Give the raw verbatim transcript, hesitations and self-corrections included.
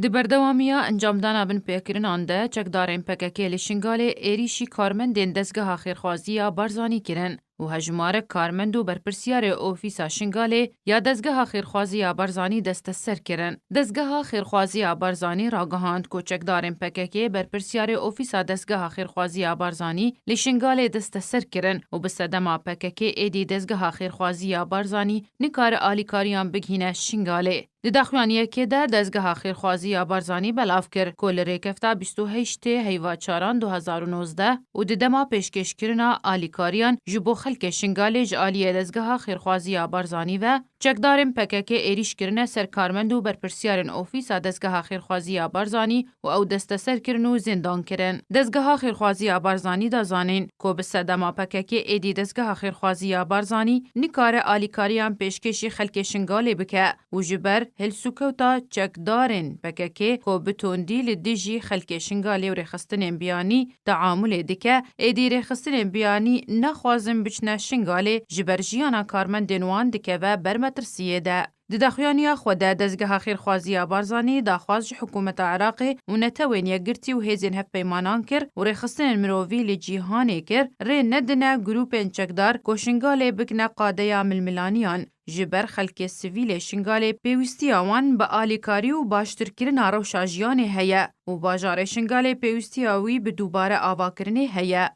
Di berdewamiya encamdana binpêkirinan de çekdarên P K K li Şingalê êrîşî karmendên dezgeha xêrxwazî ya Barzanî kirin û hejmarek karmend û berpirsiyarê ofîsa Şingalê ya dezgeha xêrxwazî ya Barzanî desteser kirin. Dezgeha xêrxwazî ya Barzanî ragihand ku çekdarên P K K berpirsiyarê ofîsa dezgeha xêrxwazî ya Barzanî li Şingalê desteser kirin û bi sedema P K K êdî dezgeha xêrxwazî ya Barzanî nikare alîkariyan bigihîne Şingalê. Di daxuyaniyekê de dezgeha xêrxwazî ya Barzanî belav kir ku li rêkefta bîst û heştê heyva çaran du hezar û nozdeh û di dema pêşkêşkirina alîkariyan ji bo xelkê Şingalê ji aliyê dezgeha xêrxwazî ya Barzanî ve çekdarên P K K êrîş kirine ser karmend û berpirsiyarên ofîsa dezgeha xêrxwazî ya Barzanî û ew desteser kirin û zîndan kirin. Dezgeha xêrxwazî ya Barzanî da zanîn ku bi sedema P K K êdî dezgeha xêrxwazî ya Barzanî nikare alîkariyan pêşkêşî xelkê Şingalê bike û ji ber hilsûkewta çekdarên P K K ku bi tondî li dijî xelkê Şingalê û rêxistinên biyanî teamulê dike, êdî rêxistinên biyanî naxwazin biçine Şingalê ji ber jiyana karmendên wan dikeve ber metirsiyê de. Di daxuyaniya xwe de dezgeha xêrxwazî ya Barzanî daxwaz ji hikûmeta Iraqê û Netewên Yekgirtî û hêzên hevpeymanan kir û rêxistinên mirovî li cîhanê kir, rê nedine grûpên çekdar ku Şingalê bikine qadeya milmilaniyan. Ji ber xelkê sivîlê Şingalê pêwîstiya wan bi alîkarî û baştirkirina rewşa jiyanê heye û bajarê Şingalê pêwîstiya wî bi dubare avakirinê heye.